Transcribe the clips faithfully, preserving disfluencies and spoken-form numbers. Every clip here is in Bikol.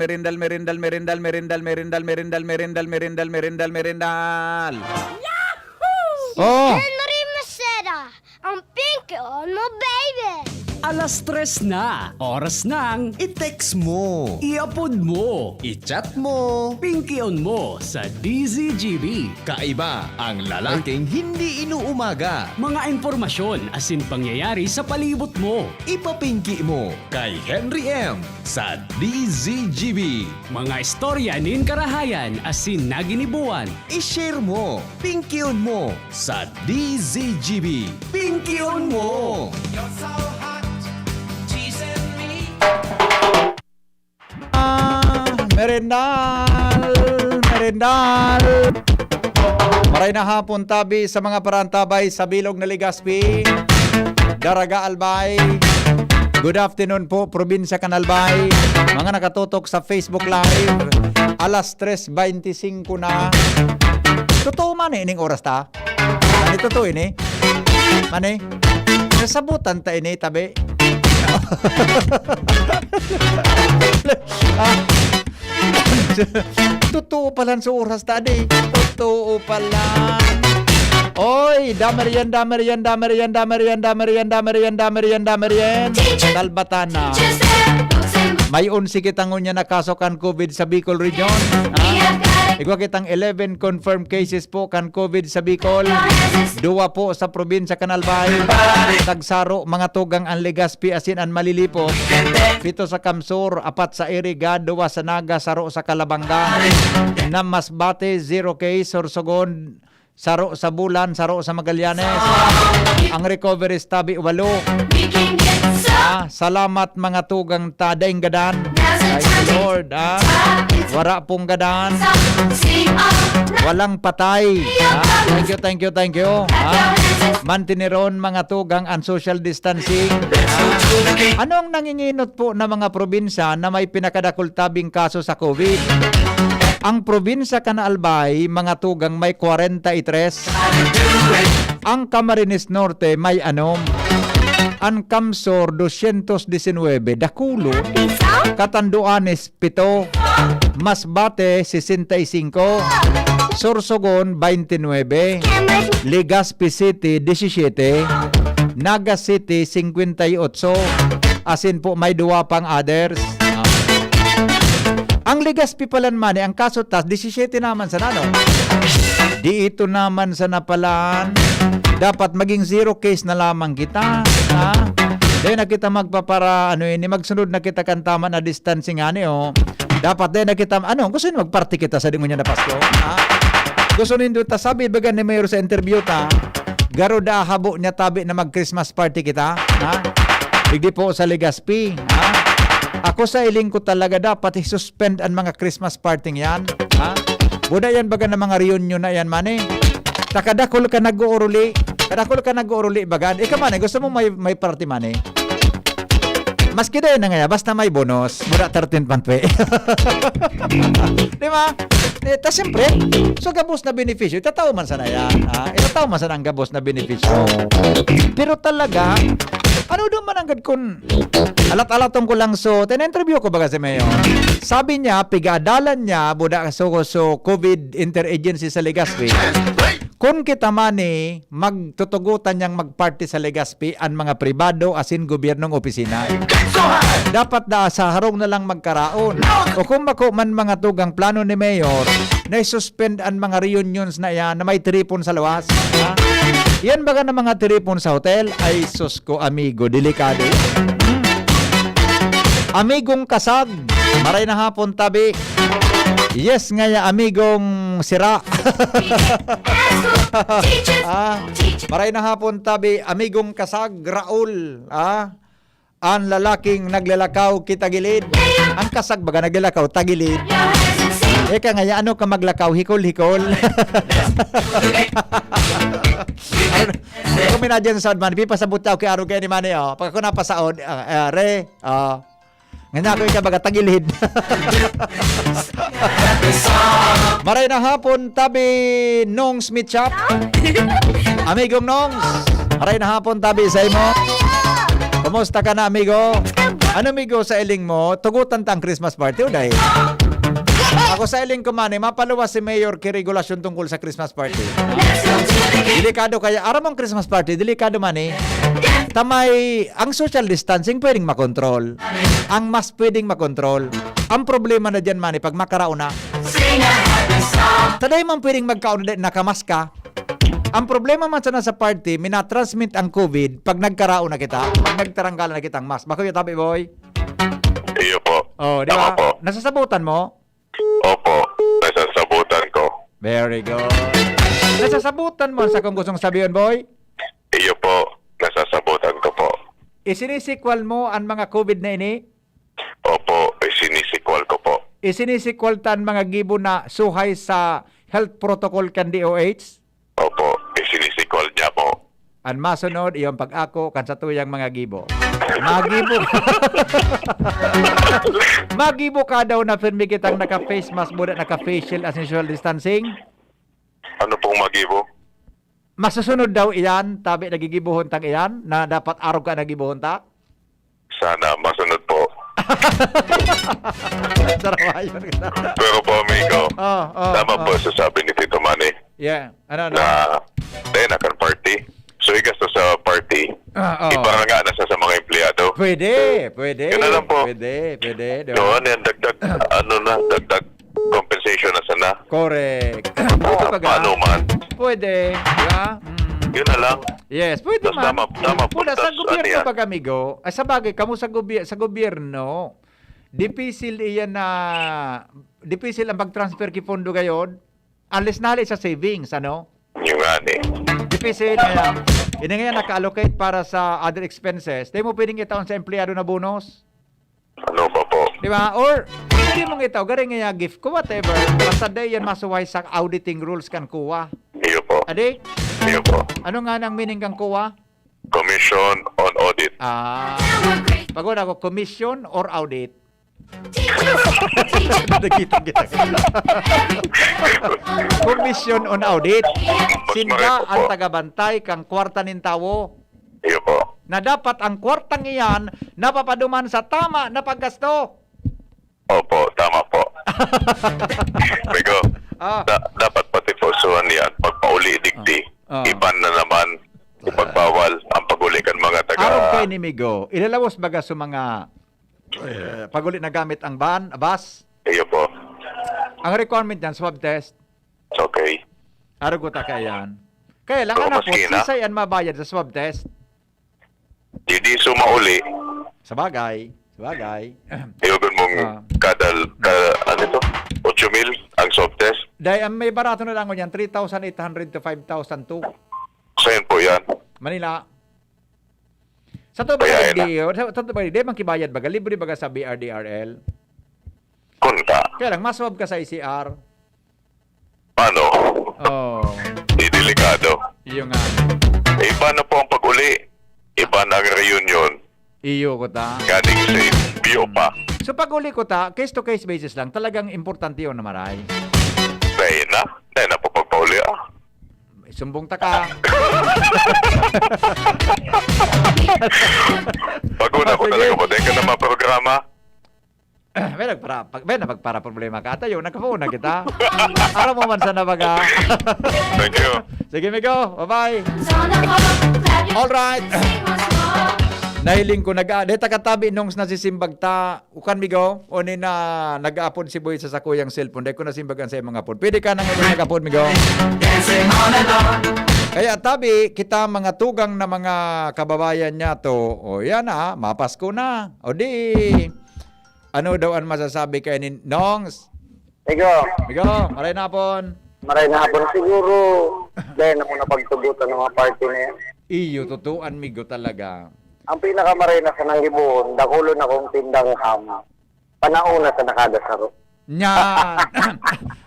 merendal, merendal, merendal, merendal, merendal, merendal, merendal, merendal, merendal, merendal, merendal. Oh! Henry Maceda, ang pinkion mo, baby! Alas tres na, oras ng i-text mo, i-upload mo, i-chat mo, pinkion mo sa D Z G B. Kaiba ang lalaking hindi inuumaga. Mga impormasyon asin pangyayari sa palibot mo. Ipapinki mo kay Henry M sa D Z G B. Mga istorya nin karahayan asin naginibuan. I-share mo, pingkion mo sa D Z G B. Pingkion mo! You're so hot, teasing me. Ah, merendal, merendal. Maray na hapon tabi sa mga parantabay sa bilog na Legazpi, Daraga, Albay. Good afternoon po, probinsya kan Albay. Mga nakatutok sa Facebook Live, alas tres beintisinko na. Totoo man eh, ining oras ta? Mani totoo ini? Mani? Nasabutan ta ini, tabi? Ah. Totoo pala sa oras ta, di? Totoo pala. Oy, damarian, damarian, damarian, damarian, damarian, damarian, damarian, damarian. Talbatana. May onse kita ngunyan na kaso kan COVID sa Bicol Region. Ah, igwa kitang eleven confirmed cases po kan COVID sa Bicol. Duwa po sa probinsya kan Albay. Tagsaro, mga tugang, an Legazpi asin an Malilipot. Pito sa Kamsur, apat sa Iriga, duwa sa Naga, saro sa Calabanga. Na Masbate, zero case. Sorsogon, saro sa Bulan, saro sa Magallanes. Ang recovery stabi, walo. Ah, salamat, mga tugang ta, daing gadan. Thank you, Lord. Ah, wara pong gadan. Walang patay. Ah, thank you, thank you, thank you. Ah, mantineron, mga tugang, ang social distancing. Ah, ano ang nanginginot po na mga probinsya na may pinakadakul tabing kaso sa COVID? Ang probinsya kan Albay, mga tugang, may kwarenta y tres. Ang Camarines Norte may anom. An Kamsur, dosyentos disinwebe, dakulo. Catanduanes, pito. Masbate, sesenta y singko. Sorsogon, baintinuebe. Legazpi City, disisiyete. Naga City, singkwenta y otso. Asin po, may duwa pang others. Ah. Ang Legazpi palan man, eh, ang kaso ta, disisiyete naman sana, no? Di ito naman sana palan. Dapat maging zero case na lamang kita, ha? Dahil na kita magpapara, ano ini, magsunod na kita kan tama na distancing, ani, oh. Dapat dahil na kita, ano, gusto niyo magparty kita sa di ngunyan na Pasko, ha? Gusto nindo ta, sabi baga ni Mayor sa interview ta, garo da habo niya tabi na mag-Christmas party kita, ha? Digdi po sa Legazpi, ha? Ako sa iling ko talaga dapat i-suspend ang mga Christmas party yan, ha? Buda yan baga na mga reunion na yan, mani. Ta kadakol ka nag-uuruli, kadakol ka nag-uuruli baga. Ikaw, mani, gusto mo may, may party, mani? Maski dai na ngaya, basta may bonus, mura thirteen point three. Di ba? Eh, ta siyempre, so gabos na benepisyo, itatao man sana yan, ha? Itatao man sana ang gabos na benepisyo. Pero talaga, ano daw man ang gad kun alat-alaton ko lang, so, tina-interview ko baga si Mayor. Sabi niya, pigadalan niya, buda, so, so, COVID interagency sa Legazpi. Kun kita man, eh, magtutugotan niyang magparty sa Legazpi an mga pribado asin gobyernong opisina. Dapat da sa harong na lang magkaraon. O kung bako man mga tugang plano ni Mayor, na i-suspend an mga reunions na iyan na may tiripon sa luwas. Ha? Yan baga na mga tiripon sa hotel? Ay, sus ko, amigo, delikado. Hmm. Amigong Kasag, maray na hapon, tabi. Yes, ngaya, amigong Sira. Ah, maray na hapon, tabi, amigong Kasag, Raul, ah, an lalaking naglalakaw kitagilid. Ang kasag baga naglalakaw tagilid. Ika ngaya, ano ka maglakaw, hikol-hikol. Ano, kung minadyan sa man, pipasabot ako kay Aro kaya ni Manny, oh. Pag ako napasaod, ah, ah, re, oh. Ngayon ako yung kabaga, tagilid. Maray na hapon, tabi Nongs Mitchap. Amigong Nongs, maray na hapon, tabi sa imo. Kumusta ka na, amigo? Ano, amigo, sa iling mo? Tugutan ta ang Christmas party, o dai? Ako sa iling ko man, eh, mapaluwas si Mayor ki regulasyon tungkol sa Christmas party. Delikado kaya. Aram mong Christmas party, delikado man, eh. Tamay, ang social distancing pwedeng makontrol. Ang mas pwedeng makontrol. Ang problema na dyan, mani, pag makaraon na. Ta dai man pwedeng magkaon na di nakamask ka. Ang problema man sana sa party, minatransmit ang COVID pag nagkaraon na kita, pag nagtaranggalan na kitang mask. Bako yung tabi, boy? Iyo po. Oh, di Tama ba? po. Nasasabutan mo? Opo. Nasasabutan ko. Very good. Nasasabutan mo sa kung gustong sabihin, boy? Iyo po. Nasasabutan ko po. Isinisikwal mo ang mga COVID na ini? Opo. Isinisikwal ko po. Isinisikwal ta ang mga gibo na suhay sa health protocol kan D O H? Opo. Isinisikwal niya po. Ang masunod, iyong pag-ako kan sa tuyang mga gibo. Magibo. Magibo ka daw na pirmi kitang naka-face mask, buda naka-face shield as in social distancing. Ano pong magibo? Masusunod daw iyan, tabi nagigibuhon tang iyan, na dapat arog ka nagibuhon ta? Sana masunod po. Sarawayon kita. Pero po, amigo, Oh, oh, tama oh. po sa sabi ni Tito Manny Yeah, ano, ano? na tayo na kan party. So, igasto sa party, Ah, oh. iparanga na sa, sa mga empleyado. Pwede, pwede. Yun na lang po. Pwede, pwede. Di ba? Yun, yan, dagdag, ano na, dagdag compensation na sana. Correct. Pwede Ah, ba ga? paano man? Pwede. Di ba? Mm. Yun na lang. Yes, pwede Tapos man. tama, tama po, Wala, sa tas gobyerno ano yan? Pag, amigo, ay, sa bagay, kamo sa, goby- sa gobyerno, dipisil iyan na, dipisil ang pag-transfer ki pondo gayod, unless nali sa savings, ano? Yung nga ni. Dipisil, kaya, ini ngayon naka-allocate para sa other expenses. Di mo pwedeng itaon sa empleyado na bonus. Ano pa po? Di ba? Or, pwede mong itaw, garing nga gift ko, whatever. Basta di yan masuway sa auditing rules kan kuwa. Iyo po. Adi? Iyo po. Ano nga nang meaning kang kuwa? Commission on Audit. Ah. Pag-una ko, commission or audit? Nakita kita. Commission on audit. Sinda ang tagabantay kang kwarta nin tawo. Iyo po. Na dapat ang kwartang iyan napapaduman sa tama na paggasto. Opo, tama po. Migo, Ah. da- dapat pati po suhan yan, pagpauli digdi, Ah. iban na naman, ipagbawal ang pag posible kan mga taga Arog kay ni Migo, ilalawos baga sa mga, eh, pag-uli na gamit ang van, bus? Iyo po. Ang requirement niyan, swab test. Okay. Arog ko ta kaya yan. Kaya lang, Pero ano po, maski na. Sisay ang mabayad sa swab test? Di, di sumauli. Sabagay, sabagay. Iyogon mong Ah. kada, ka, ano ito? Ocho mil ang swab test. Dahil ang may barato na lang ko niyan, three thousand eight hundred to five thousand two. Saan po yan? Manila. Sa to ba Kaya di, na. Sa, sa to ba di, di man kibayad baga, libre baga sa B R D R L? Kunta. Kaya lang, maswab ka sa I C R. Paano? Oh. Di delikado. Iyo nga. Iba na po ang pag-uli. Iba na ang reunion. Iyo ko ta. Ganing sa biyo pa. So pag-uli ko ta, case to case basis lang, talagang importante yun na maray. Dahil na. Dahil na po pagpauli ah. May sumbong ta ka. Pag-una Ah, ko sige. talaga po. Dahil ka na maprograma. May nagpara-, pag, may nagpara problema ka. Atayo, nagkapuon na kita. Aram mo man sana baga. Thank you. Sige, Migo. Bye-bye. All right. Nahiling ko nag-, ah, deta katabi nung nasisimbag ta. Ukan, Migo. O ni na nag-aapod si Boy sa sakuyang cellphone. Dahil ko nasimbag ang sa mga apod. Pwede ka nang nag-apod, Migo. Kaya tabi, kita mga tugang na mga kababayan niya to. O yan ah, mapasko na. O di, Ano daw an masasabi kay ni Nongs? Migo. Migo, maray na hapon. Maray na hapon. Siguro, dahil na muna pagtugutan ng mga party na yan. Iyo, totoo an Migo talaga. Ang pinakamaray na sa nanggibohon, dakulon akong tindang ham. Panauna sa nakada saro. Nya,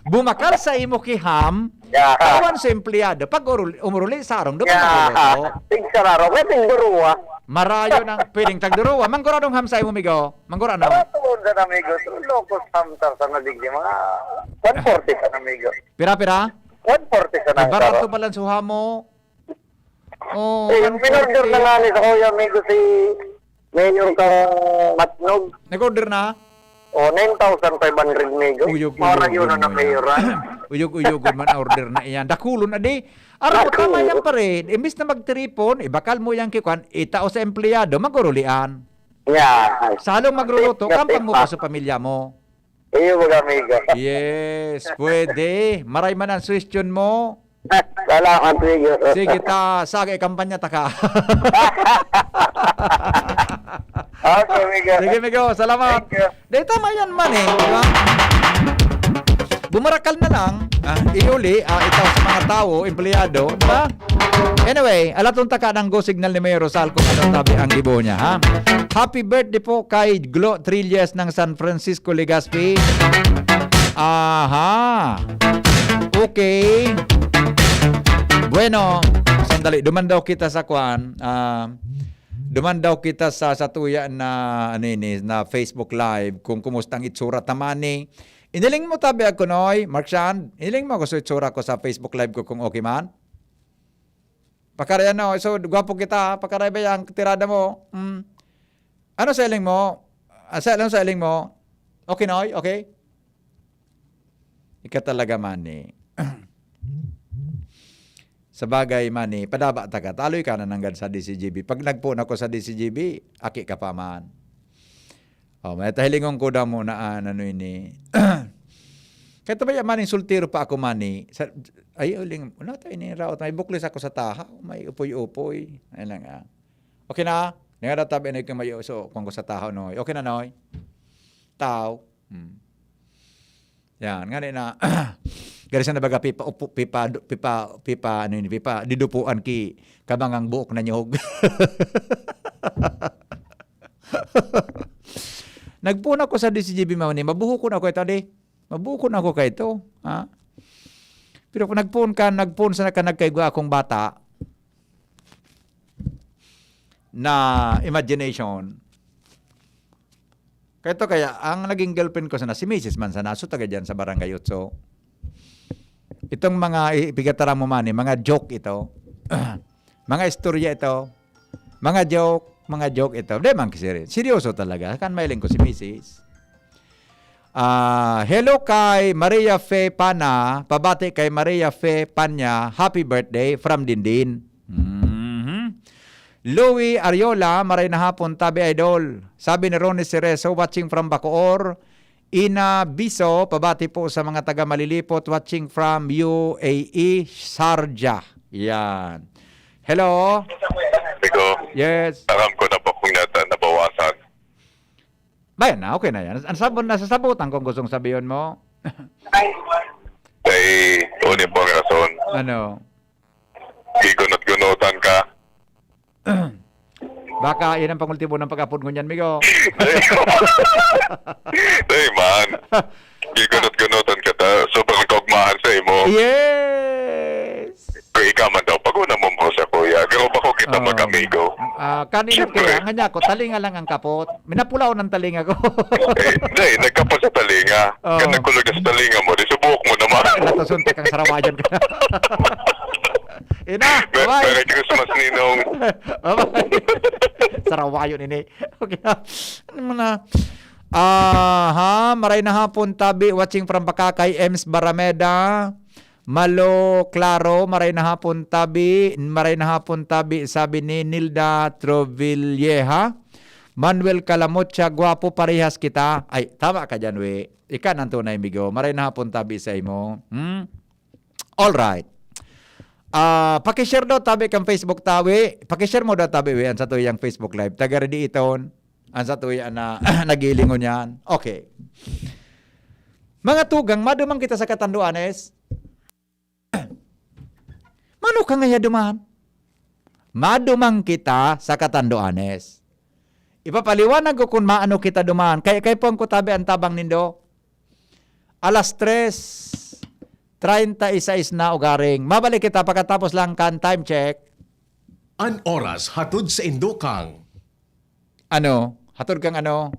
bumakal sa imo ki ham, Yeah. Tawan sa empleyado, pag urul-, umuruli sa arong, duman Yeah. ang ulo. Tig sararo, may tig duruwa. Marayo nang pwedeng tagduruwa. Mangguradong ham sa imo, Migo? Mangguradong? Para tuon sa amigo, so, locos ham sa, sa nadigdi, mga one forty sa amigo. Pira, pira? One forty sa Ay, nang barato saro. Pala ang suha mo. Oh, Eh, one forty. Minorder na nga ni sa kuya, amigo, si Mayor kang Matnog. Nag-order na? Oh, nine thousand five hundred, Migo. Uyog, Para uyog, yun ang uyog. Mayor, ah. Uyog, uyog, man order na iyan. Dakulon, adi. Aram mo, tama Dakulon. Yan, pare. Imbis na magtiripon, ibakal mo yan kikuan, itao sa empleyado, magurulian. Yeah. Salong magruluto, Tip na kampang tip mo pa pa. Sa pamilya mo. Iyo, mga amigo. Yes, pwede. Maray man ang suggestion mo. Salamat, amigo. Sige ta, saga, ikampanya ta ka. Okay, amigo. Sige, amigo, salamat. Thank you. Dahil tama yan man eh, di ba? Bumarakal na lang, ah, iuli, ah, ikaw sa mga tao, empleyado, di ba? Anyway, alaton ta ka ng go signal ni Mayor Rosal kung anong tabi ang gibo niya, ha? Happy birthday po kay Glo Trillas ng San Francisco, Legazpi. Aha. Okay. Bueno, sandali. Duman daw kita sa kwan. Ah, duman daw kita sa, sa tuya na, ano ini, na Facebook Live kung kumusta ang itsura ta man ni. Iniling mo tabi ako, Noy, Mark Shan? Iniling mo ako sa itsura ko sa Facebook Live ko kung okay man? Pakaray ano, so, gwapo kita, pakaray ba yung tirada mo? Hmm. Ano sa iling mo? Ah, sa, ano sa iling mo? Okay, Noy? Okay? Ika talaga, Manny. Sa bagay, Manny, padaba ta ka. Taloy ka na nanggad sa D C G B. Pag nagpuon ako sa D C G B, aki ka pa man. Oh, may tahilingon ko daw muna, ah, ano ini. Kaya ito ba yan, Manny, soltero pa ako, Manny? Sa, ay, uling, wala tayo ini, raot. May buklis ako sa tahaw, may upoy-upoy. Ayun lang, ah. Okay na? Nga na tabi na yung mayo, so, kung ko sa tahaw, Noy. Okay na, Noy? Tao. Hmm. Yan, nga na, gari sa nabaga, pipa, upo, pipa, pipa, pipa, ano yun, pipa, didupuan ki, kabangang buok na nyog. Nagpuon ako sa D C G B, Manny, mabuhukon ako ito, di? Mabuhukon ako ka ito, ha? Pero kung nagpuon ka, nagpuon sa naka-, nagkaigwa akong bata, na imagination. Kaya to kaya, ang naging girlfriend ko sana, si misis man sana, so taga dyan sa Barangay Otso. Itong mga i-, ipigataram mo man, eh, mga joke ito. Mga istorya ito. Mga joke, mga joke ito. Di man kasi, seryoso talaga. Kan mailing ko si misis. Ah, hello kay Maria Fe Pana. Pabati kay Maria Fe Panya. Happy birthday from Dindin. Mhm. Louie Ariola, maray na hapon, tabi idol. Sabi ni Ronnie Cerezo, watching from Bacoor. Ina Biso, pabati po sa mga taga Malilipot, watching from U A E, Sharjah. Yan. Hello? Amigo, Yes. aram ko na po kung nata nabawasan. Bayan na, okay na yan. Nasabot, nasasabutan kung gustong sabihin mo. Kay, uni po ang rason. Ano? Gigunot-gunutan ka. Baka yan ang pangultimo ng pag-apod ngunyan, migo. Dai man. Gigunot-gunutan ka ta. Sobrang kaugmahan sa imo. Yes! Kung ikaw man daw, pag-una mo mo sa kuya. Garo ba ko kita Oo. mag-amigo? Ah, kanina Siyempre. Kaya nga niya ako, talinga lang ang kapot. Minapulaw ng talinga ko. Eh, dai, nagkapot sa talinga. Oo. Kan nagkulog na sa talinga mo, di subuok mo naman. Natasuntak ang sarawayan ko. Ina, Mer- bye-bye. Merry Christmas, Ninong. Bye-bye. Sarawayon ini. Okay na. Ano mo na? Aha, maray na hapon, tabi. Watching from Pakakay, Ems Barameda. Malo, Claro, maray na hapon, tabi. Maray na hapon, tabi, sabi ni Nilda Trovilleja. Manuel Calamocha, gwapo, parehas kita. Ay, tama ka dyan, we. Ika nang tunay, migo. Maray na hapon, tabi sa imo. Hmm? All right. Ah, pakishare daw tabi kan Facebook tabi. Pakishare mo daw tabi, we, ang satuyang Facebook Live. Taga Redi iton. Ang satuya na nagilingon yan. Okay. Mga tugang, maduman kita sa katanduanes. Mano ka ngaya duman? Maduman kita sa katanduanes. Ipapaliwanag ko kung maano kita duman. Kaya kay po ang kutabi ang tabang nindo. Alas tres treinta y seis na ugaring. Mabalik kita pagkatapos lang kan time check. An oras hatod sa indo kang Ano? Hatod kang ano?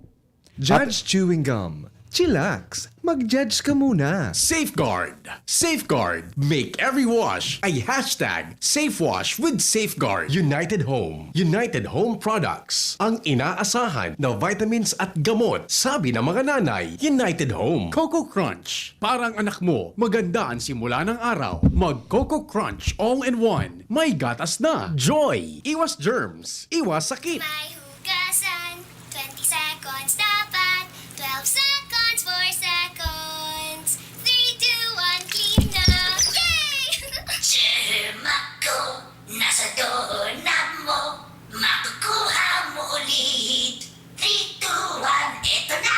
Judge Chewing Gum. Chillax. Mag-judge ka muna. Safeguard. Safeguard. Make every wash a hashtag safe wash with Safeguard. United Home. United Home Products. Ang inaasahan na vitamins at gamot, sabi ng mga nanay. United Home. Coco Crunch. Parang anak mo, maganda ang simula ng araw. Mag Coco Crunch all-in-one. May gatas na. Joy. Iwas germs. Iwas sakit. May hugasan, twenty seconds dapat, twelve seconds, four seconds, three, two, one, clean na. Yay! Germ ako, nasa dona mo, makukuha mo ulit. Three, two, one, eto na!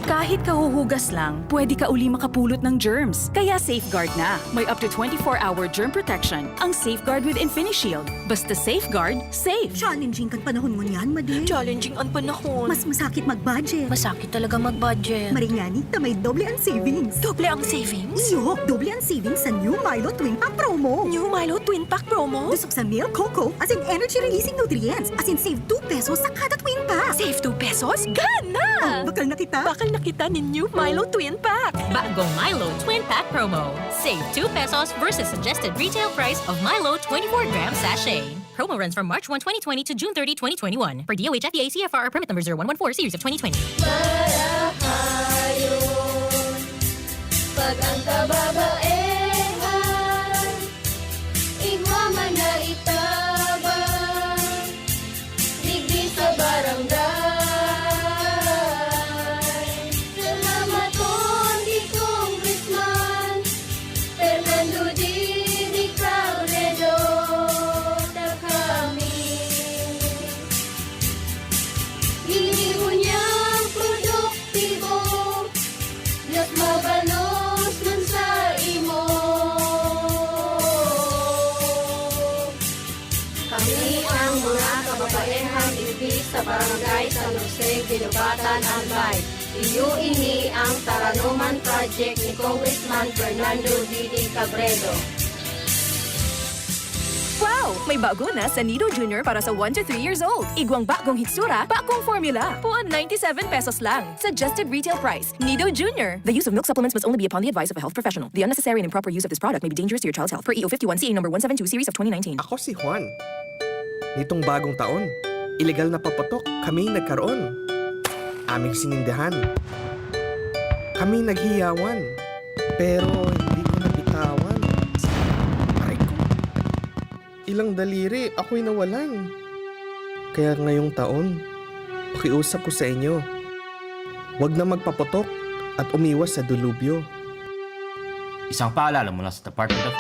Kahit kahuhugas lang, pwede ka uli makapulot ng germs. Kaya Safeguard na. May up to twenty-four hour germ protection ang Safeguard with InfiniShield. Basta Safeguard, safe. Challenging kan panahon ngunyan, Madi. Challenging ang panahon. Mas masakit mag-budget. Masakit talaga mag-budget. Maringani ta may doble ang savings. Doble ang savings? Iyo, doble ang savings sa new Milo Twin Pack promo. New Milo Twin Pack promo? Busog sa milk, cocoa, as in energy-releasing nutrients, as in save two pesos sa kada Twin Pack. Save two pesos? Gana! Bakal na kita. Bakal na kita nin new Milo Twin Pack. Bagong Milo Twin Pack Promo. Save two pesos versus suggested retail price of Milo twenty-four gram sachet. Promo runs from March one, twenty twenty to June thirty, twenty twenty-one. Per D O H F D A C F R permit number zero one one four series of twenty twenty. Marahayon pag ang kababaehan igwa man na itabang digdi sa barangay. Salamaton ki Congressman Fernando Didi Cabredo ta kami. Ginibo niyang produktibo, mas mabalos man sa imo. Kami ang mga kababaehan digdi sa Barangay San Jose, Guinobatan, Albay. Iyo ini ang Taranoman Project ni Congressman Fernando Didi Cabredo. Wow! May bago na sa Nido Junior para sa one to three years old. Igwang bagong hitsura, bagong formula. Puon ninety-seven pesos lang. Suggested retail price. Nido Junior. The use of milk supplements must only be upon the advice of a health professional. The unnecessary and improper use of this product may be dangerous to your child's health. Per E O fifty-one C A number one seven two series of twenty nineteen. Ako si Juan. Nitong bagong taon, ilegal na paputok kami nagkaroon. Aming sinindihan. Kami naghiyawan. Pero hindi ko nabitawan. Aray ko. Lang daliri, ako'y nawalan. Kaya ngayong taon, pakiusap ko sa inyo, wag na magpaputok at umiwas sa dilubyo. Isang paalala mula sa Department of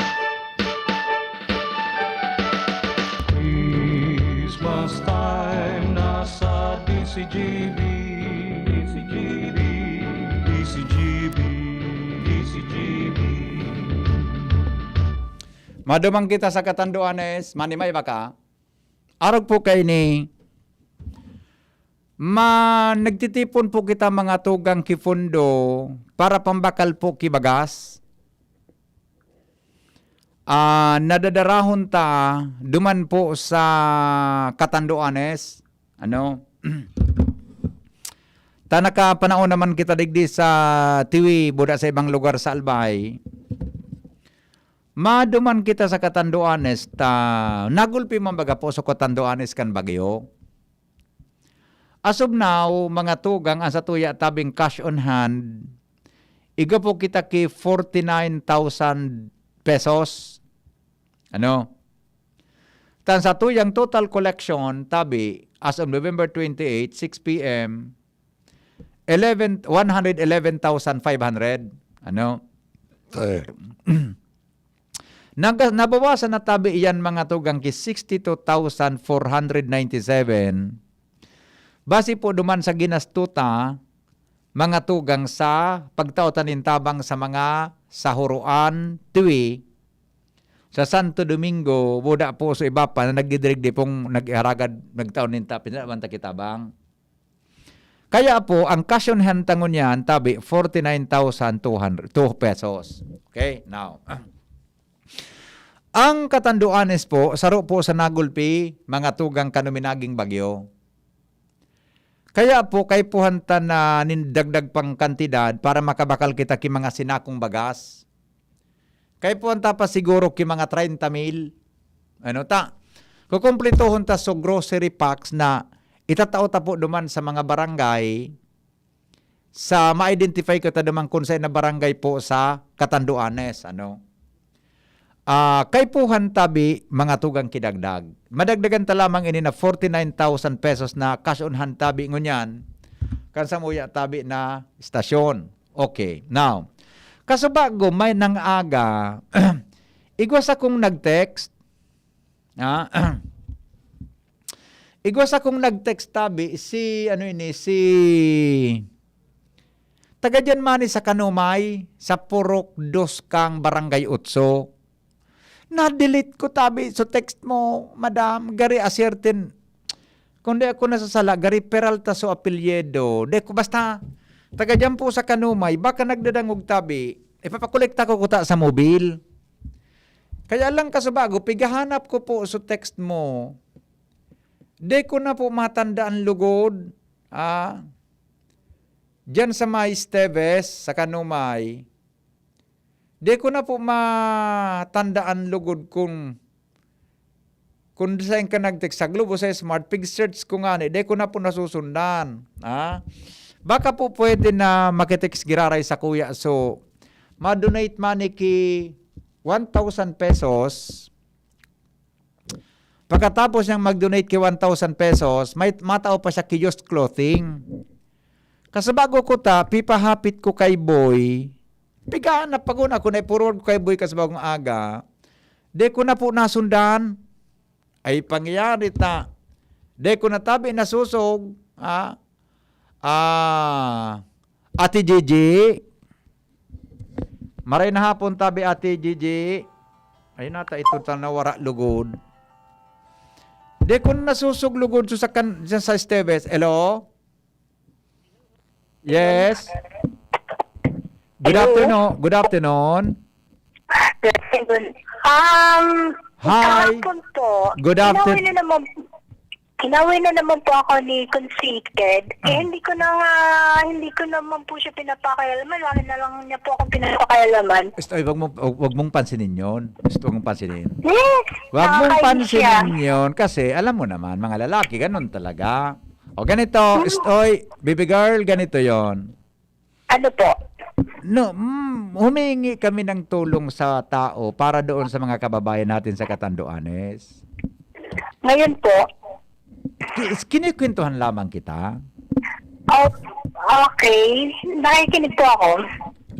Christmas time na sa D C G B, D C G B, D C G B, D C G B. Maduman kita sa Catanduanes, Manny, may baka? Arog po kaini, ma, nagtitipon po kita mga tugang ki pondo para pambakal po ki bagas. Ah, nadadarahon ta duman po sa Catanduanes, ano? Ta nakapanaon naman kita digdi sa Tiwi, buda sa ibang lugar sa Albay. Maduman kita sa Catanduanes ta nagulpi man baga po sa Catanduanes kan bagyo. As of now, mga tugang, ang satuya tabing cash on hand, igwa po kita ki forty-nine thousand pesos. Ano? Tan satuyang total collection, tabi, as of November twenty-eight, six P M, eleven, one hundred eleven thousand five hundred. Ano? Eh, Naga, nabawasan na tabi iyan mga tugang ki sixty-two thousand four hundred ninety-seven. Base po duman sa ginasto ta, mga tugang sa pagtao ta nin tabang sa mga sahuroan, tuwi, sa Santo Domingo, buda po sa iba pa na nagdidirigdi pong nagharagad, nagtao nin ta, pinalaman ta kitabang. Kaya po, ang cash on hand ta ngunyan, tabi, forty-nine thousand two hundred, two pesos. Okay, now. Ang Catanduanes po, saro po sa nagulpi, mga tugang kan uminaging bagyo. Kaya po, kaipuhan ta na nin dagdag pang kantidad para makabakal kita ki mga sinakong bagas. Kaipuhan ta pa siguro ki mga treinta mil. Ano ta? Kukumpletohon ta so grocery packs na itatao ta po duman sa mga barangay sa ma-identify ko ta duman kung saan na barangay po sa Catanduanes, ano. Ah, kaipuhan tabi, mga tugang kidagdag. Madagdagan ta lamang ini na forty-nine thousand pesos na cash on hand tabi ngunyan, kan samuya tabi na estasyon. Okay, now, kasubago, may nang aga, igwa sakong nag-text, ah, igwa sakong nag-text tabi, si, ano ini, si, taga dyan man sa Kanumay, sa Purok Dos kang Barangay Otso. Na-delete ko tabi so text mo, madam, gari a certain, kung di ako nasasala, gari Peralta so apelyido. Di ko, basta, taga dyan po sa Kanumay, baka nagdadangog tabi, ipapakolekta ko kuta sa mobil. Kaya lang kasubago, pigahanap ko po so text mo. Di ko na po matandaan lugod. Ah, dyan sa may Esteves, sa Kanumay. Di ko na po matandaan lugod kung, kung saan ka nag-text sa Globe o sa Smart, pig-search ko nga ni, di ko na po nasusundan. Ha? Baka po pwede na makitext giraray sa kuya. So, ma-donate money ki one thousand pesos. Pagkatapos niyang mag-donate ki one thousand pesos, may matao pa siya ki used clothing. Kasubago ko ta, pipahapit ko kay Boy. Piga na paguna ko na i-forward ko kay Boy kasubagong aga. Di ko na po nasundan. Ay pangyayari ta. Di ko na tabi nasusog. Ah, ah, Ate Gigi. Maray na hapon tabi, Ate Gigi. Ay nata ito ta nawara lugod. Di ko nasusog lugod so sa kan, sa, sa Esteves. Hello? Yes? Good Hello? afternoon. Good afternoon. Um, Hi. Kahapon po. Good afternoon. Inaway na naman, inaway na naman po ako ni Conceited. Eh, Ah. hindi ko na nga, hindi ko naman po siya pinapakialaman. Wala na lang niya po akong pinapakialaman. Basta, wag mong, wag mong pansinin yon. Basta, wag mong pansinin. Eh, Wag mong nakakainis pansinin siya. yon kasi alam mo naman, mga lalaki, ganun talaga. O ganito, Istoy, baby girl, ganito yon. Ano po? No, mm, humingi kami ng tulong sa tao para doon sa mga kababayan natin sa Catanduanes. Ngayon po. Ki- Kinikwentuhan lamang kita. Oh, okay. Nakikinig po ako.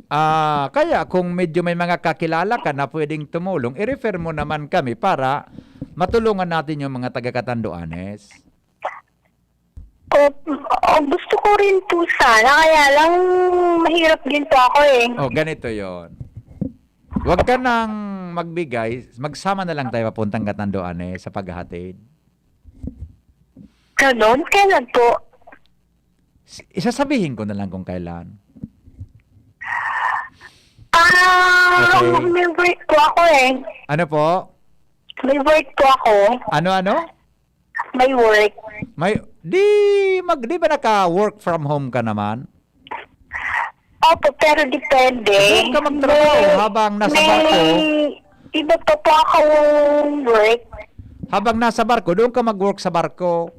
Ah, kaya kung medyo may mga kakilala ka na pwedeng tumulong, i-refer mo naman kami para matulungan natin yung mga taga Catanduanes. Oh, oh, gusto ko rin po sana, kaya lang mahirap din po ako eh. Oh, ganito yon. Huwag ka nang magbigay, magsama na lang tayo papuntang Catanduanes sa paghahatid. Ganon? Kailan po? S- Isasabihin ko na lang kung kailan. Ah, Okay. may work po ako eh. Ano po? May work po ako. Ano-ano? May work. May, di, mag, di ba naka-work from home ka naman? Opo, pero depende. Doon ka magtrabaho May- habang nasa may barko. Iba pa po akong work. Habang nasa barko, doon ka mag-work sa barko.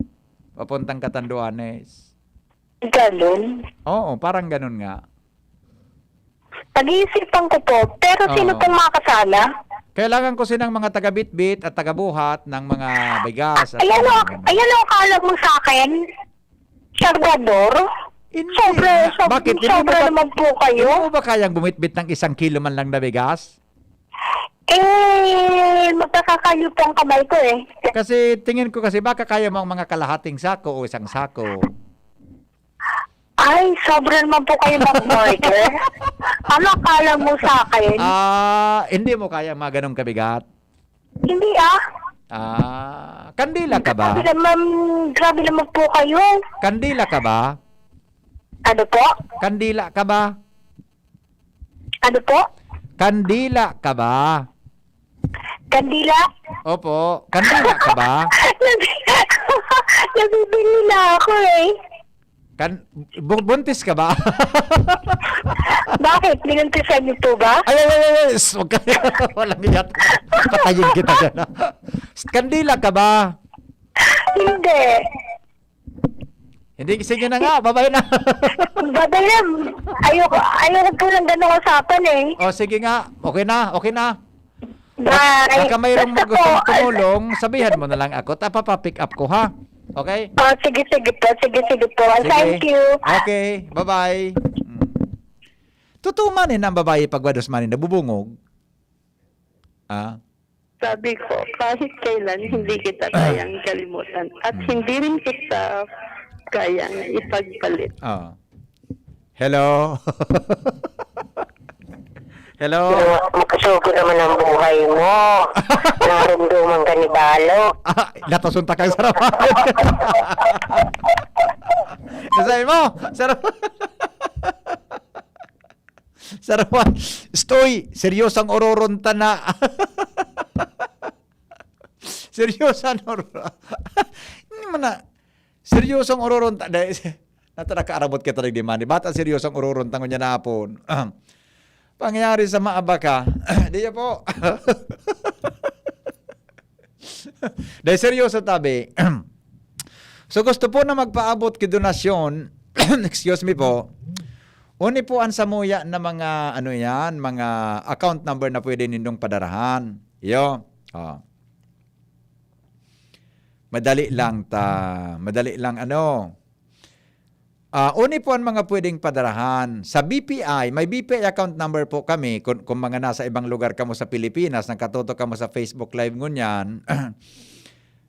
Papuntang Catanduanes. Ganun. Oo, parang ganun nga. Pag-iisipan ko po. Pero sino Oo. pong makakasama? Kailangan ko sinang mga taga-bitbit at taga-buhat ng mga bigas. At Ayan o, mga ganun. Ayan o, akala mo sa akin? Salvador? Hindi. Sobra, sob- Bakit? Hindi mo sobra ba- naman po kayo. Hindi mo ba kayang bumitbit ng isang kilo man lang na bigas? Eh, magkakakayo po ang kamay ko eh. Kasi tingin ko kasi baka kaya mo ang mga kalahating sako o isang sako. Ay, sobra naman po kayo mag-order. Ano akala mo sa akin? Ah, hindi mo kaya mga ganong kabigat? Hindi ah. Ah, kandila ka ba? Grabe naman, grabe naman po kayo. Kandila ka ba? Ano po? Kandila ka ba? Ano po? Kandila ka ba? Kandila? Opo, kandila ka ba? Nabibili na ako eh. Kan bu- buntis ka ba? Bakit? Binuntisan niyo po ba? Ay, ay, ay, ay, ay, s- huwag ka, walang iyat. Patayin kita dyan. Kandila ka ba? Hindi. Hindi, sige na nga, babay na. Babay na. Ayoko, ayoko po ng ganong usapan eh. O, sige nga, okay na, okay na. Bye. Baka mayroong Basta gustong po, tumulong, sabihan mo na lang ako. Tapapapick up ko, ha? Okay? Oh, sige, sige po. Sige, sige po. Sige. Thank you. Okay, bye-bye. Mm. Totoo man eh, na ang babae pagwados man eh, nabubungog. Ah? Sabi ko, kahit kailan, hindi kita kayang kalimutan. At hindi rin kita kayang ipagpalit. Ah. Hello? Hello? Makasugo naman ang buhay mo. Narumduman ka ni Balo. Ah, natasunta kayo sa rawan. Nasay mo? Sa rawan. Sa rawan. Stoy, seryosang ororon ta na. Seryosan ororon. Hindi man na. Seryosang ororon ta. Dahil, nata nakaarabot kita rin di man. Bata seryosang ororon ta ngunyan na hapon. Pangyayari sa maabaka. Di po. Dahil seryoso tabi. So gusto po na magpaabot ki donasyon, excuse me po, uni po ang samuya na mga, ano yan, mga account number na pwede nindong padarahan. Yo. Oh. Madali lang ta, madali lang ano. Ah, uni po ang mga pwedeng padarahan. Sa B P I, may B P I account number po kami. Kung, kung mga nasa ibang lugar kamo sa Pilipinas, nagkatutok kamo sa Facebook Live ngunyan.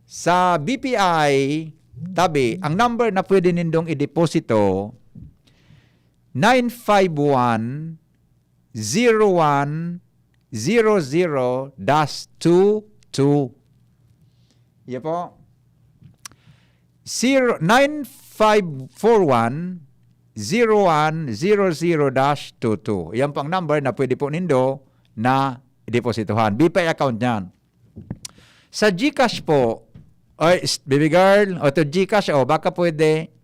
Sa B P I, tabi, ang number na pwede nindong ideposito, nine five one, zero one, zero zero dash two two. Yan po. Zero, nine five four one, zero one, zero zero dash two two. Yan po ang number na pwede po nindo na depositohan. B P I account niyan. Sa GCash po, ay, s- baby girl, o to GCash, o baka pwede.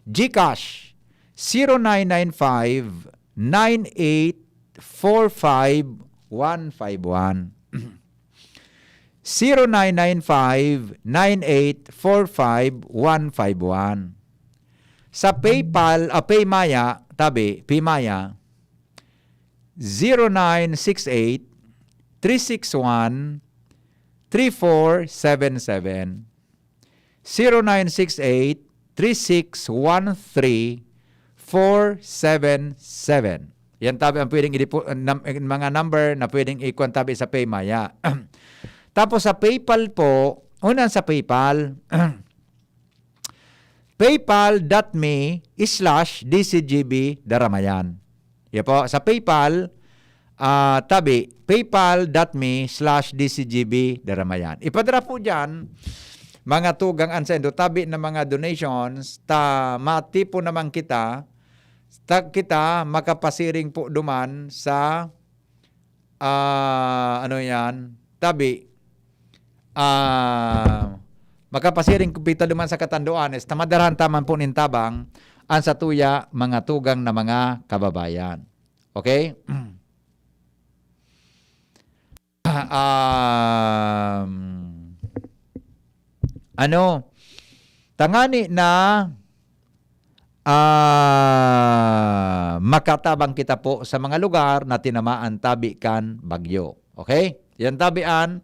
GCash, zero nine nine five, nine eight four five one five one. Zero nine nine five, nine eight four five one five one. Sa PayPal, ah, PayMaya, tabi, PayMaya, zero nine six eight, three six one, three four seven seven. Zero nine six eight, three six one three, four seven seven. Yan tabi ang pwedeng idipo-, nam-, mga number na pwedeng ikuwan tabi sa Paymaya. Tapos sa PayPal po, unan sa PayPal, paypal dot me slash D C G B Daramayan. Yan po, sa PayPal, ah, tabi, paypal dot me slash D C G B Daramayan. Ipadara po dyan, mga tugang an saindo tabi na mga donations, ta matipon naman kita, ta kita makapasiring po duman sa, ah, ano yan, tabi, ah, makapasiring po kita duman sa Catanduanes, ta madarahan ta man po nin tabang an satuya mga tugang na mga kababayan. Okay? Um, ano, tangani na, ah, makatabang kita po sa mga lugar na tinamaan tabi kan bagyo. Okay? Yan tabi an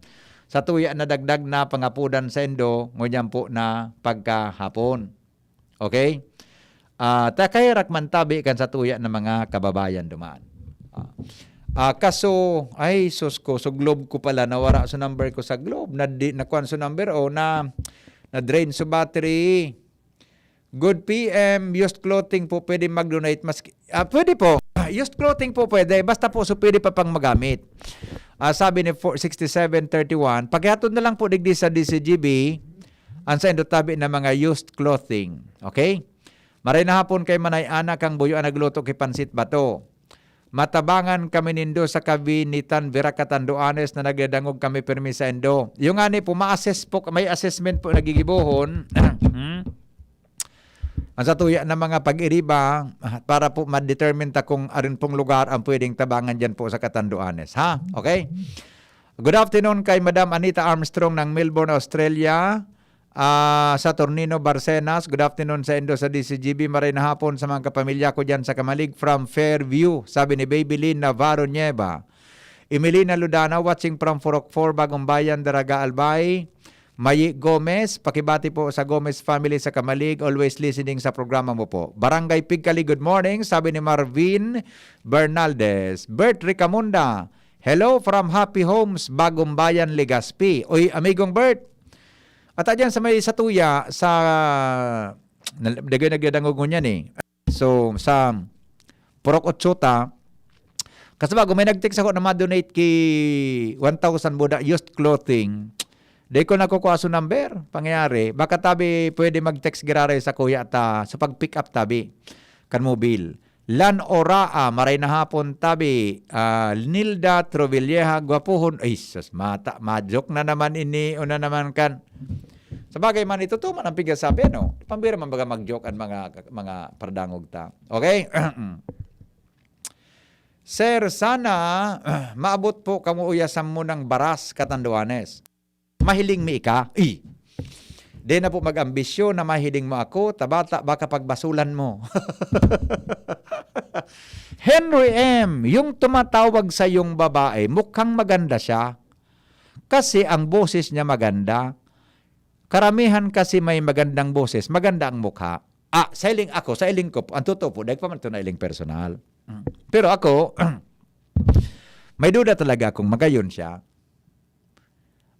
satuya na dagdag na pangapodan saindo, ngunyan po na pagkahapon. Okay? Ah, ta kaherak man tabi kan satuya na mga kababayan duman. Ah, ah, kaso, ay, sus ko, so Globe ko pala, nawara so number ko sa Globe, na di, nakuan so number, o na, na-drain so battery. Good P M, used clothing po, pwede mag-donate. Mas, ah, pwede po. Used clothing po pwede, basta po so pwede pa pang magamit. Ah, sabi ni four sixty-seven thirty-one, pakihatod na lang po digdi sa D C G B, ang saindo tabi na mga used clothing. Okay? Maray na hapon kay Manay Ana, kang Buyo an nagluto ki pansit bato. Matabangan kami nindo sa Kabinitan, Virac, Catanduanes, na nagdadangog kami pirmi saindo. Yung ngani po, ma-assess po, may assessment po nagigibohon. Hmm? Ang satuya na mga pag-iriba, ah, para po ma-determine ta kung arin pong lugar ang pwedeng tabangan dyan po sa Catanduanes, ha? Okay? Good afternoon kay Madam Anita Armstrong ng Melbourne, Australia. Ah, Saturnino Barcenas, good afternoon saindo sa D C G B. Maray na hapon sa mga kapamilya ko dyan sa Camalig from Fairview, sabi ni Babylin Navarro Nieva. Emelina Ludana, watching from Purok four, Bagong Bayan, Daraga, Albay. Mayi Gomez, pakibati po sa Gomez family sa Camalig, always listening sa programa mo po. Barangay Pigcali, good morning, sabi ni Marvin Bernaldez. Bert Ricamunda, hello from Happy Homes, Bagong Bayan, Legazpi. Uy, amigong Bert, at dyan sa may satuya, sa, na-, dagay nagdadangog ngunyan eh. So, sa Purok Otso ta, kasi bago may nag-text ako na ma-donate ki one thousand buda used clothing, di ko nakukuha so number. Pangyayari, baka tabi pwede mag-text giraray sa kuya ta, sa pag-pick up tabi, kan mobil. Lan Oraa, maray na hapon tabi, ah, Nilda Trovilleja, gwapuhon. Ay, sus, mata, ma-joke na naman ini, o na naman kan. Sa bagay man, ito to man ang pigasabi, ano? Pambira man baga mag-joke ang mga, mga pardangog ta. Okay? Sir, sana, maabot po kamo uya sa munang baras, Catanduanes. Mahiling mi ika? Ih! Di na po mag-ambisyon na mahiling mo ako, tabata baka pagbasulan mo. Henry M, yung tumatawag sa yung babae, mukhang maganda siya. Kasi ang boses niya maganda. Karamihan kasi may magandang boses, maganda ang mukha. Ah, sa iling ako, sa iling ko, ang totoo po, dahil pa man ito na iling personal. Mm. Pero ako, may duda talaga kung magayon siya.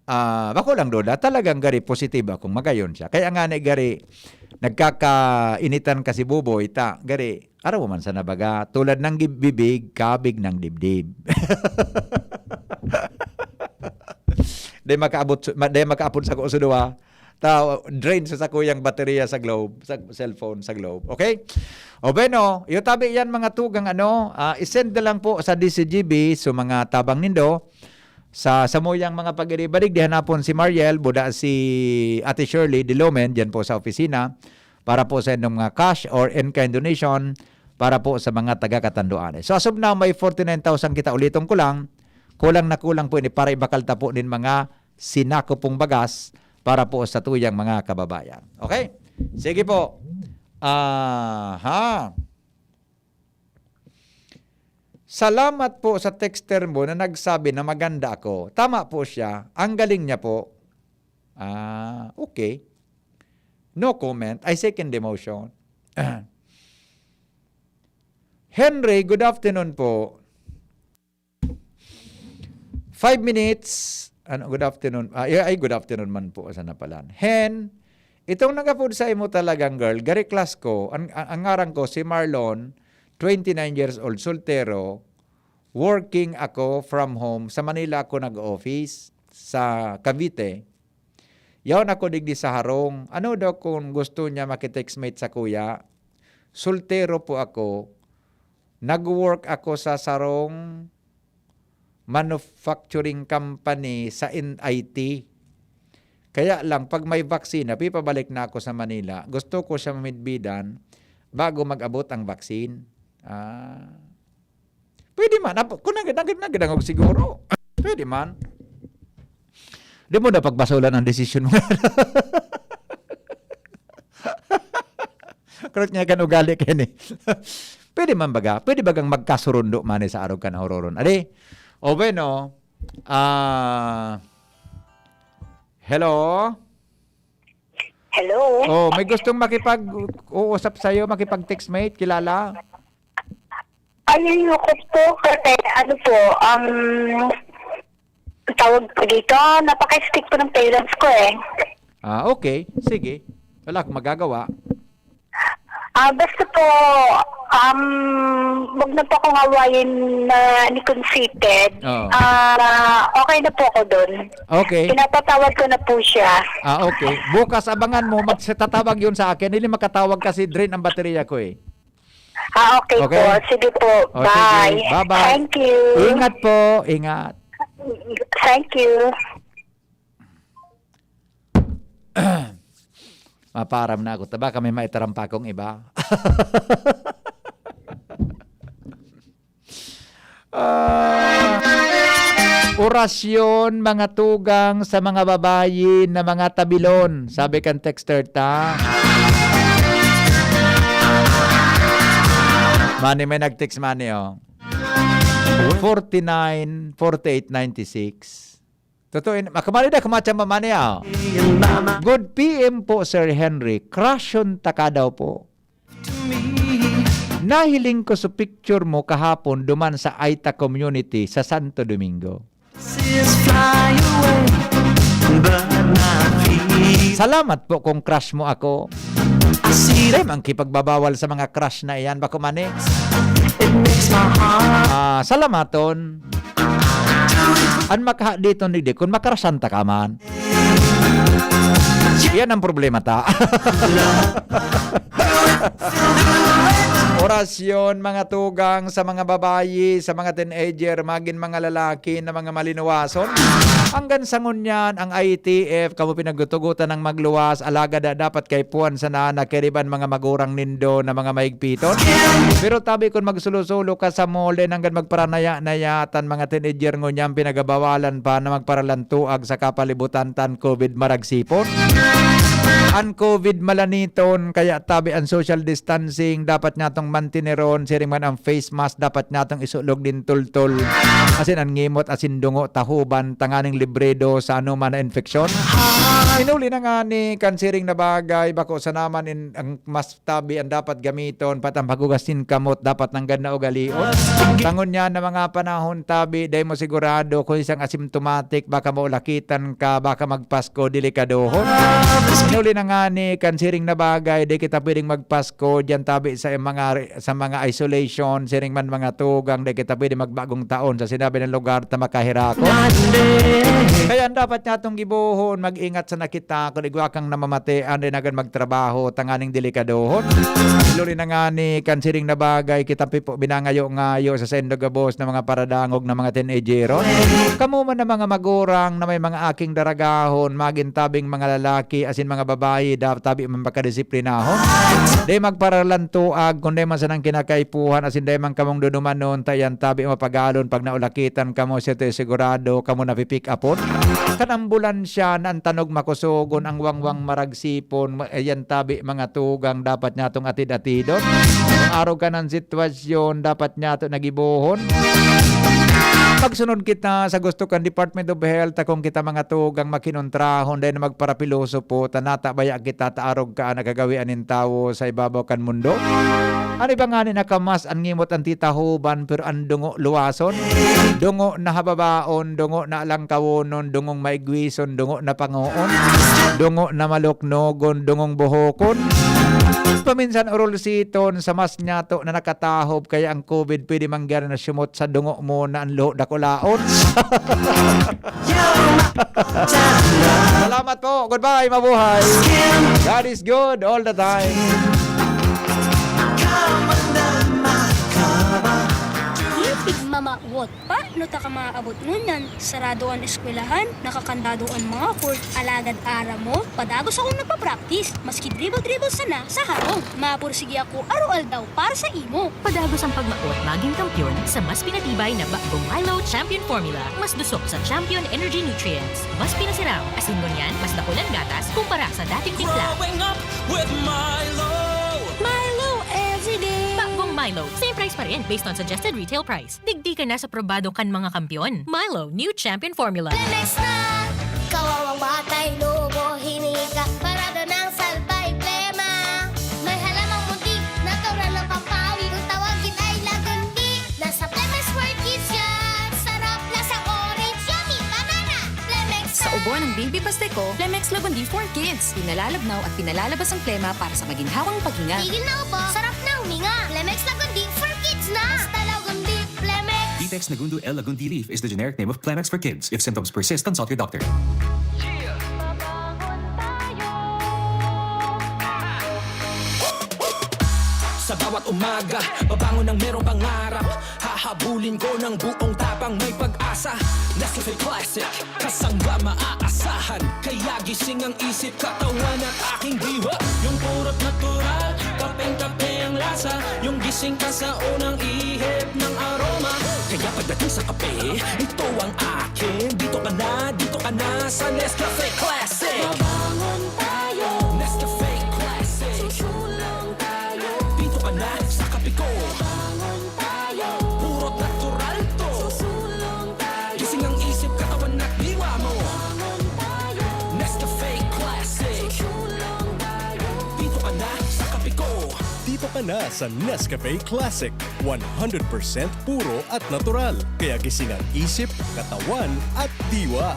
Ah, bako lang duda, talagang gari positibo akong magayon siya. Kaya nga ni gari, nagkakainitan kasi buboy, ta, gari, araw man sa nabaga, tulad ng gib-, bibig, kabig ng dibdib. Di makaabot, ma-, di makaapod sa kuso duwa. Ta, drain sa sakuyang baterya sa Globe, sa cellphone sa Globe. Okay? O bueno, iyo tabi yan mga tugang ano, ah, isend na lang po sa D C G B, so mga tabang nindo, sa samuyang mga pag-iribarig, di hanapon si Mariel, buda si Ate Shirley Dilomen, dyan po sa opisina, para po sa inyong mga cash or in-kind donation, para po sa mga taga-Catanduanes. So, as of now, may forty-nine thousand kita. Uliton ko lang, kulang na kulang po ini para ibakal ta po nin mga sinako pong bagas para po sa tuyang mga kababayan. Okay? Sige po. Aha. Salamat po sa texter mo na nagsabi na maganda ako. Tama po siya. Ang galing niya po. Ah, okay. No comment. I second the motion. Henry, good afternoon po. Five minutes. Ano, good afternoon. Ah, ay, ay, good afternoon man po. Sana pala. Hen, itong nag-upload sa imo talagang girl, gari class ko, ang, ang, ang ngaran ko si Marlon, twenty-nine years old, soltero, working ako from home. Sa Manila ako nag-office, sa Cavite. Yaon ako digdi sa harong. Ano daw kung gusto niya makitextmate sa kuya? Soltero po ako. Nag-work ako sa sarong manufacturing company sa in I T. Kaya lang, pag may vaccine na, pipabalik na ako sa Manila. Gusto ko siya mamidbidan bago mag-abot ang vaccine. Ah. Pwede man. Apo, kung nag-, nag-, nagdangog siguro. Pwede man. Di mo na pagbasolan ang desisyon mo. Kurot niya kan ugali kayo ni. Pwede man baga? Pwede bagang magkasurundo man sa arog kan hororon? Adi? O bueno, ah, hello? Hello? Oh, may gustong makipag-uusap sa'yo, makipag-textmate, kilala? Ay, ayoko po, kasi ano po, um, tawag po dito, napaka-strict po ng parents ko eh. Ah, okay. Sige. Wala akong magagawa. Ah, basta po, um, wag na po akong awayin na ni conceited. Oo. Ah, okay na po ako dun. Okay. Pinapatawad ko na po siya. Ah, okay. Bukas abangan mo, magtatawag yun sa akin. Hindi makatawag kasi drain ang baterya ko eh. Ah, okay Okay. po. Sige po. O, sige. Bye. Bye-bye. Thank you. Ingat po. Ingat. Thank you. Maparam na ako. Taba kami maitarampa kong iba. Ah, orasyon, mga tugang sa mga babayi na mga tabilon, sabi kan texter ta. Mani, may nag-text mani, oh. Forty-nine, forty-eight, ninety-six. Totoo yun. Makamali na, kumatsa mamani, ah. Good P M po, Sir Henry. Crush yun taka daw po. Nahiling ko sa picture mo kahapon duman sa Aita community sa Santo Domingo. Salamat po kung crush mo ako. Dai man kipagbabawal sa mga crush na iyan, bako man eh. Ah, salamaton. An makaha dito ni di, kung makrashan ta ka man. Yan ang problema ta. Orasyon, mga tugang, sa mga babayi, sa mga teenager, magin mga lalaki na mga malinuwason. Hanggang sa ngunyan, ang I T F, kamo pinagutugutan ng magluwas, alagad na dapat kaipuhan sana na kiriban mga magurang nindo na mga maigpiton. Pero tabi kun magsulo-sulo ka sa mall, dai nanggad magparanaya-naya, tan mga teenager ngunyan pinagabawalan pa na magparalantuag sa kapalibutan tan COVID maragsipon. An COVID malaniton, kaya tabi an social distancing, dapat natong mantineron, siring man ang face mask, dapat natong isulog din tultol. Asin an ngimot, asin dungo, tahuban, tanganing libredo sa anoman na infeksyon. Inuli na ngani kan siring na bagay, bako sana man in, ang mas tabi an dapat gamiton, pati an paghugas nin kamot dapat nanggad na ugalion. Tangon niya na mga panahon tabi, dai mo sigurado kung isang asymptomatic, baka maulakitan ka, baka magpasko, delikadohon. Inuli na ngani kan siring na bagay, dai kita pwedeng magpasko diyan tabi sa mga, sa mga isolation, siring man mga tugang, dai kita pwede magbagong taon sa sinabi ng lugar ta makahirakot. Kaya ang dapat natong gibohon, mag-ingat sana kita, kun igwa kang namamatian, dai nanggad magtrabaho, tanganing delikadohon. Luli na ngani, kan siring na bagay, kita pi po binangayo-ngayo sa saindo gabos na mga paradangog na mga teenager. Kamo man na mga magurang na may mga aking daragahon, magin tabing mga lalaki, asin mga babayi, da-, tabi man pakadisiplinahon. Dai magparalantuag, kun dai man sanang kinakaipuhan, asin dai man kamong dudumanon, ta iyan tabi mapagalon, pag naulakitan kamo, siyete sigurado, kamo napipick upon. Kan ambulansya na an tanog makusogon, ang wangwang maragsipon, ma-, ayan tabi mga tugang dapat natong atid-atidon. Kung arog ka ng sitwasyon, dapat nato nagibohon. Pagsunod kita sa gusto kan Department of Health, ta kung kita mga tugang makinontrahon, dai na magparapilosopo, ta nata baya kita ta arog ka an nagagawian nin tawo sa ibabaw kan mundo. An iba ngani nakamas an ngimot an titahoban, pero an dungo luwason. Dungo na hababaon, dungo na alangkawonon, dungong maigwison, dungo na pangoon, dungo na maluknogon, dungong buhokon. Paminsan orolsiton sa mas nyato na nakatahob, kaya ang COVID pwede mangyari na siyumot sa dungo mo na ang luho dakulaon. Salamat po. Goodbye. Mabuhay. God is good all the time. Di tigmamawot pa, no ta ka maabot ngunyan. Sarado an eskwelahan, nakakandado an mga court, alagad aram mo, padagos akong nagpa-practice, maski dribble-dribble sana sa harong. Mapursige ako aroaldaw para sa imo. Padagos ang pagmaot magin kampeon sa mas pinatibay na Bakbong Milo Champion Formula. Mas dusok sa Champion Energy Nutrients. Mas pinasiram, asin ngunyan, mas dakul an gatas kumpara sa dating timpla. Growing up with Milo. Milo every day. Bakbong Milo, same price pa rin based on suggested retail price. Digdi ka na sa probado kan mga kampeon. Milo, new champion formula. Lemex na! Kawawang batay, lobo, hiningi ka, parada ng salbay, plema. May halamang muntik, natural na pampawi, kung tawagin ay lagundi. Nasa Plemex for Kids yan! Sarap, lasang orange, yummy, banana! Plemex Sa na! Ubo ng Baby Pasteco, Plemex Lagundi for Kids. Pinalalabnaw at pinalalabas ang plema para sa maginhawang paghinga. Tigil na ubo, sarap na huminga. Plemex Lagundi for Kids na! Basta Lagundi, Plemex! Vitex Nagundo L Lagundi Leaf is the generic name of Plemex for Kids. If symptoms persist, consult your doctor. Sa bawat umaga, babangon ng merong pangarap. Hahabulin ko ng buong tapang, may pag-asa. Nescafe Classic, kasangga maaasahan. Kaya gising ang isip, katawan at aking diwa. Yung purot natural, kapeng-kape ang lasa. Yung gising ka sa unang ihip ng aroma. Kaya pagdating sa kape, ito ang akin. Dito ka na, dito ka na sa Nescafe Classic. Babangon tayo. Nescafe Classic. Susulong tayo. Dito ka na sa kape ko. Babangon tayo. Puro natural to. Susulong tayo. Gising ang isip, katawan at diwa mo. Babangon tayo. Nescafe Classic. Susulong tayo. Dito ka na sa kape ko. Dito ka na sa Nescafe Classic. One hundred percent puro at natural. Kaya gising ang isip, katawan at diwa.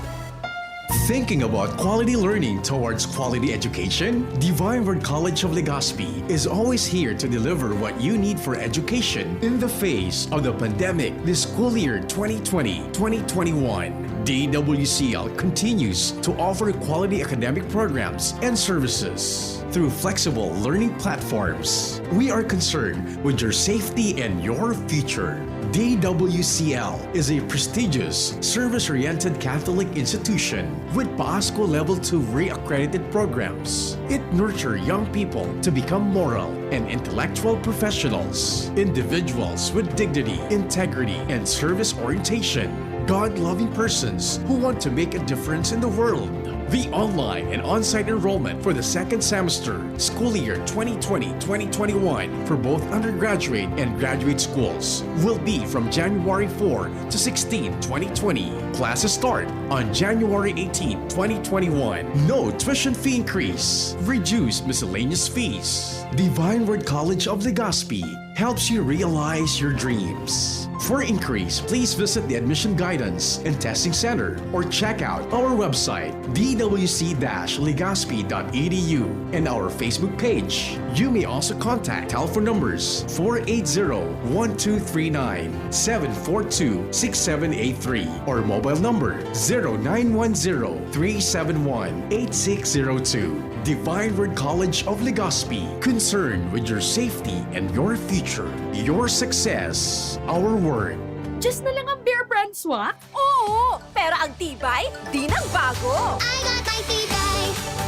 Thinking about quality learning towards quality education? Divine Word College of Legazpi is always here to deliver what you need for education in the face of the pandemic this school year twenty twenty, twenty twenty-one. D W C L continues to offer quality academic programs and services through flexible learning platforms. We are concerned with your safety and your future. D W C L is a prestigious, service-oriented Catholic institution with Pasko Level two re-accredited programs. It nurtures young people to become moral and intellectual professionals, individuals with dignity, integrity, and service orientation, God-loving persons who want to make a difference in the world. The online and on-site enrollment for the second semester, school year twenty twenty, twenty twenty-one, for both undergraduate and graduate schools will be from January four to sixteen, twenty twenty. Classes start on January eighteen, twenty twenty-one. No tuition fee increase. Reduced miscellaneous fees. Divine Word College of Legazpi helps you realize your dreams. For inquiries, please visit the Admission Guidance and Testing Center or check out our website, d w c dash legazpi dot e d u, and our Facebook page. You may also contact telephone numbers four eight zero, one two three nine, seven four two, six seven eight three or mobile number zero nine one zero, three seven one, eight six zero two. Divine Word College of Legazpi, concerned with your safety and your future. Your success, our word. Diyos na lang ang Bear Brand Swak? Oo! Pero ang tibay, di nagbago. I got my tibay.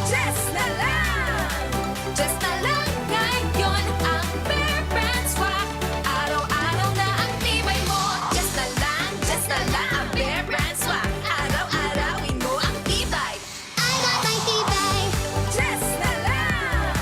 Diyos na lang! Diyos na lang ngayon ang Bear Brand Swak. Araw-araw na ang tibay mo. Diyos na lang, Diyos na lang ang Bear Brand Swak. Araw-arawin mo ang tibay. I got my tibay. Diyos na lang!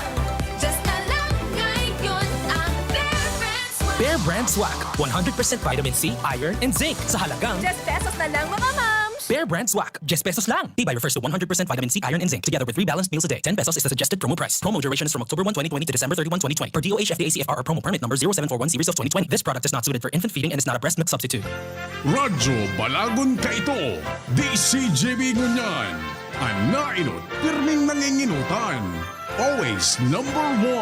Diyos na lang ngayon ang Bear Brand Bear Brand Swak, one hundred percent vitamin C, iron, and zinc sa halagang Just pesos na lang, mga mams! Bear Brand Swak, ten pesos lang. Tibay refers to one hundred percent vitamin C, iron, and zinc, together with three balanced meals a day. Ten pesos is the suggested promo price. Promo duration is from October one, twenty twenty to December thirty-one, twenty twenty, per D O H F D A C F R or promo permit number zero seven four one series of twenty twenty. This product is not suited for infant feeding and is not a breast milk substitute. Radyo Balagon Kaito, D C G B Ngunyan, an nainot, pirming nanginginotan. Always number one.